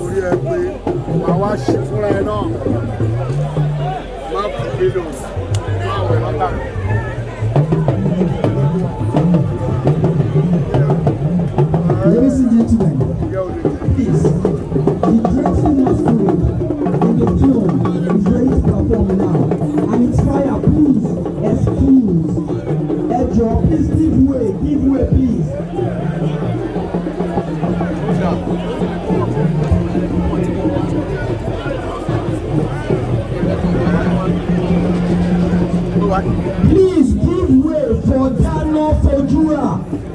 Orí ẹ pé wàá wá ṣe fúnra ẹ náà, má fún mi lò má wẹ̀ lọ́tà. Ladies and gentlemen, please, the dreadful masquerade in the film is ready to perform now. And it's fire, please, excuse. Ẹ jọ̀ọ́, please give way, please. Please give way for Dano Fojura.